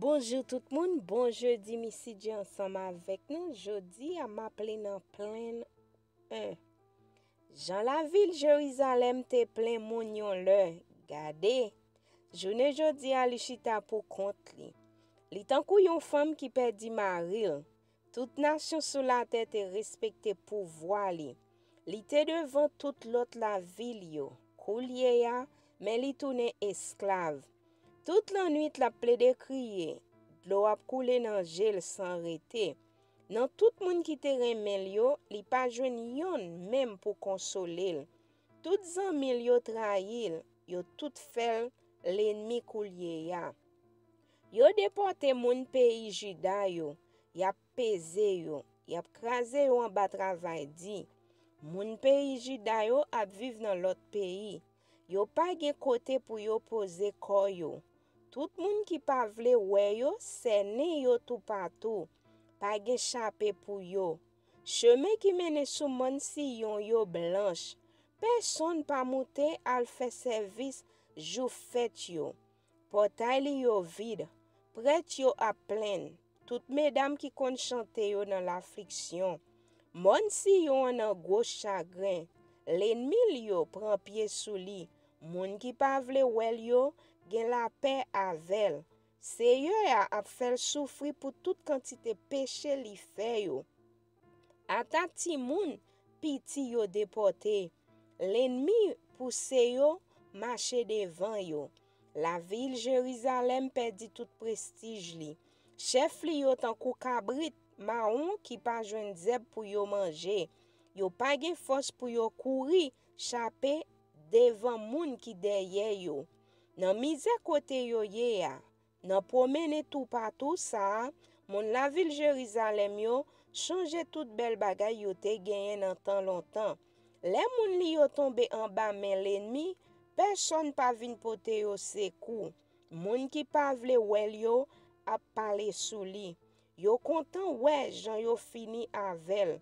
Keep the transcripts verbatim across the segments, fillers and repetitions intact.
Bonjou tout moun, bon jedi, Missy J ansanm avèk nou. Jodi a m ap li nan Plenn en. Jan lavil Jerizalèm te plen moun yon lè, gade, jounen jodi a li chita pou kont li. Li tankou yon fanm ki pèdi mari l. Tout nasyon sou latè te respekte pouvwa li. Li te devan tout lòt lavil yo. Koulye a, men li tounen esklav. Tout lannwit l ap plede kriye, dlo ap koule nan je l san rete. Nan tout moun ki te renmen l yo, li pa jwenn yonn menm pou konsole l. Tout zanmi l yo trayi l, yo tout fè l lènmi koulye a. Yo depòte moun peyi Jida yo, y ap peze yo, y ap kraze yo anba travay di. Moun peyi Jida yo ap viv nan lòt peyi. Yo pa gen kote pou yo poze kò yo. Tout moun ki pa vle wè yo sènen yo toupatou. Pa gen chape pou yo. Chemen ki mennen sou mòn Siyon yo blanch. Pèsonn pa moute al fè sèvis jou fèt yo. Pòtay li yo vid. Prèt yo ap plenn. Tout medam ki konn chante yo nan lafliksyon. Mòn Siyon an nan gwo chagren. Lènmi l yo pran pye sou li. Moun ki pa vle wè l yo gen lapè avè l. Seyè a ap fè l soufri pou tout kantite peche li fè yo. Ata timoun piti yo depòte. Lènmi pouse yo mache devan yo. Lavil Jerizalèm pèdi tout prestij li. Chèf li yo tankou kabrit mawon ki pa jwenn zèb pou yo manje. Yo pa gen fòs pou yo kouri chape devan moun ki dèyè yo. Nan mizè kote yo ye a, nan pwomennen toupatou sa a, moun lavil Jerizalèm yo chonje tout bèl bagay yo te genyen nan tan lontan. Lè moun li yo tonbe anba men lènmi, pèsonn pa vin pote yo sekou. Moun ki pa vle wè l yo ap pale sou li. Yo kontan wè jan yo fini avè l.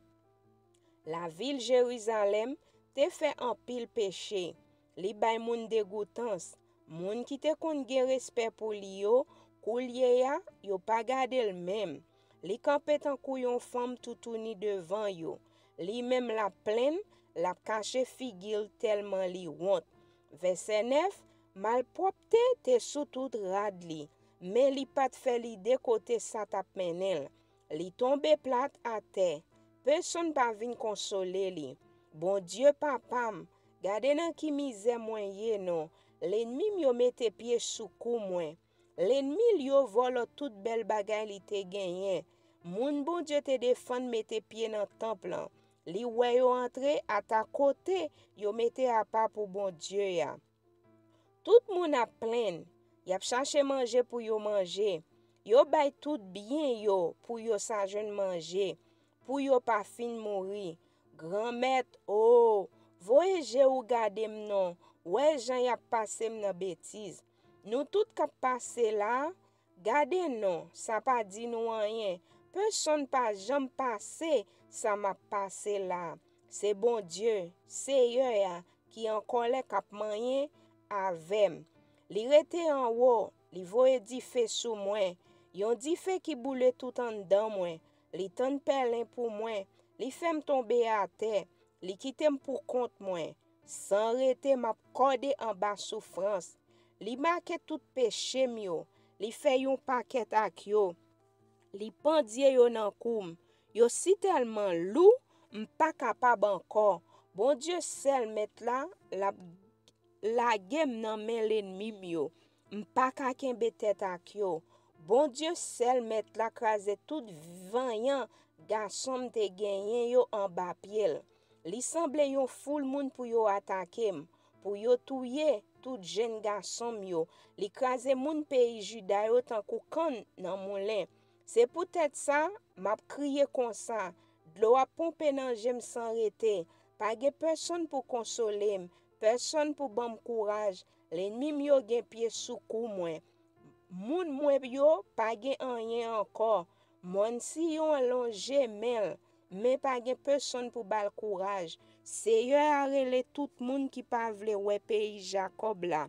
Lavil Jerizalèm te fè anpil peche. Li bay moun degoutans. Moun ki te konn gen respè pou li yo, koulye a, yo pa gade l menm. Li kanpe tankou yon fanm toutouni devan yo. Li menm l ap plenn, l ap kache figi l tèlman li wont. Vèsè nèf, malpwòpte te sou tout rad li, men li pa t fè lide kote sa t ap mennen l. Li tonbe plat atè. Pèsonn pa vin konsole li. Bondye papa m, gade nan ki mizè mwen ye non. Lènmi m yo mete pye sou kou mwen. Lènmi l yo vòlò tout bèl bagay li te genyen. Moun Bondye te defann mete pye nan tanp lan. Li wè yo antre ata kote yo mete apa pou Bondye a. Tout moun ap plenn, y ap chache manje pou yo manje. Yo bay tout byen yo pou yo sa jwenn manje, pou yo pa fin mouri. Granmèt, o, voye je w gade m non, wè jan y ap pase m nan betiz. Nou tout k ap pase la a, gade non, sa pa di nou anyen. Pèsonn pa janm pase sa m ap pase la a. Se Bondye, Seyè a, ki an kòlè k ap manyen avè m. Li rete anwo, li voye dife sou mwen, yon dife ki boule tout anndan mwen. Li tann pèlen pou mwen, li fè m tonbe atè, li kite m pou kont mwen. San rete, m ap kòde anba soufrans. Li make tout peche m yo, li fè yon pakèt ak yo. Li pandye yo nan kou m. Yo sitèlman lou, m pa kapab ankò. Bondye sèl Mèt la, l ap lage m nan men lènmi m yo. M pa ka kenbe tèt ak yo. Bondye sèl Mèt la kraze tout vanyan gason m te genyen yo anba pye l. Li sanble yon foul moun pou yo atake m, pou yo touye tout jenn gason m yo. Li kraze moun peyi Jida yo tankou kann nan moulen. Se poutèt sa, m ap kriye konsa, dlo ap ponpe nan je m san rete. Pa gen pèsonn pou konsole m, pèsonn pou ban m kouraj. Lènmi m yo gen pye sou kou mwen. Moun mwen yo pa gen anyen ankò. Mòn Siyon an lonje men l, men pa gen pèsonn pou ba l kouraj. Seyè a rele tout moun ki pa vle wè peyi Jakòb la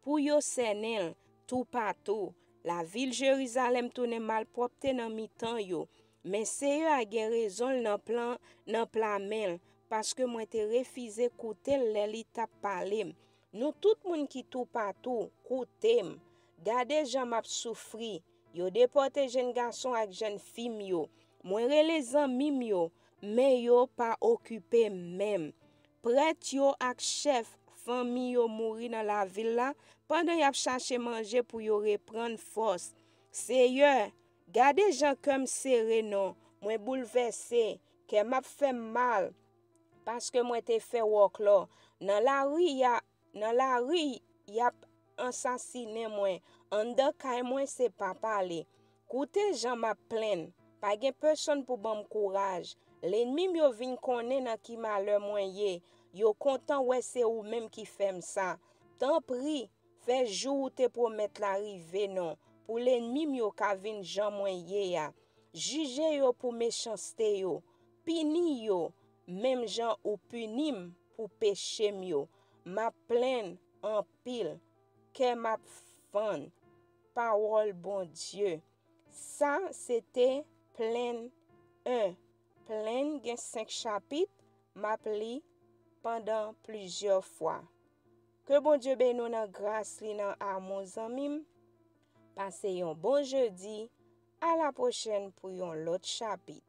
pou yo sènen l toupatou. Lavil Jerizalèm tounen malpwòpte nan mitan yo. Men Seyè a gen rezon l nan plan, nan pla men l, paske mwen te refize koute l lè li t ap pale m. Nou tout moun ki toupatou, koute m. Gade jan m ap soufri. Yo depòte jenn gason ak jenn fi m yo. Mwen rele zanmi m yo, men yo pa okipe m menm. Prèt yo ak chèf fanmi yo mouri nan lavil la pandan y ap chache manje pou yo reprann fòs. Seyè, gade jan kè m sere non, mwen boulvèse, kè m ap fè m mal, paske mwen te fè wòklò. Nan lari y a, nan lari y ap ansasinen mwen, anndan kay mwen se pa pale. Koute jan m ap plenn, pa gen pèsonn pou ban m kouraj. Lènmi m yo vin konnen nan ki malè mwen ye, yo kontan wè se ou menm ki fè m sa. Tanpri, fè jou ou te pwomèt la rive non, pou lènmi m yo ka vin jan mwen ye a. Jije yo pou mechanste yo, pini yo, menm jan ou pini m pou peche m yo. M ap plenn anpil, kè m ap fann. Pawòl Bondye. Sa se te plenn en. Plenn gen senk chapit, m ap li pandan plizyè fwa. Ke Bondye beni w nan gras li, nan amou, zanmi m. Pase yon bon jedi. A la pwochèn pou yon lòt chapit.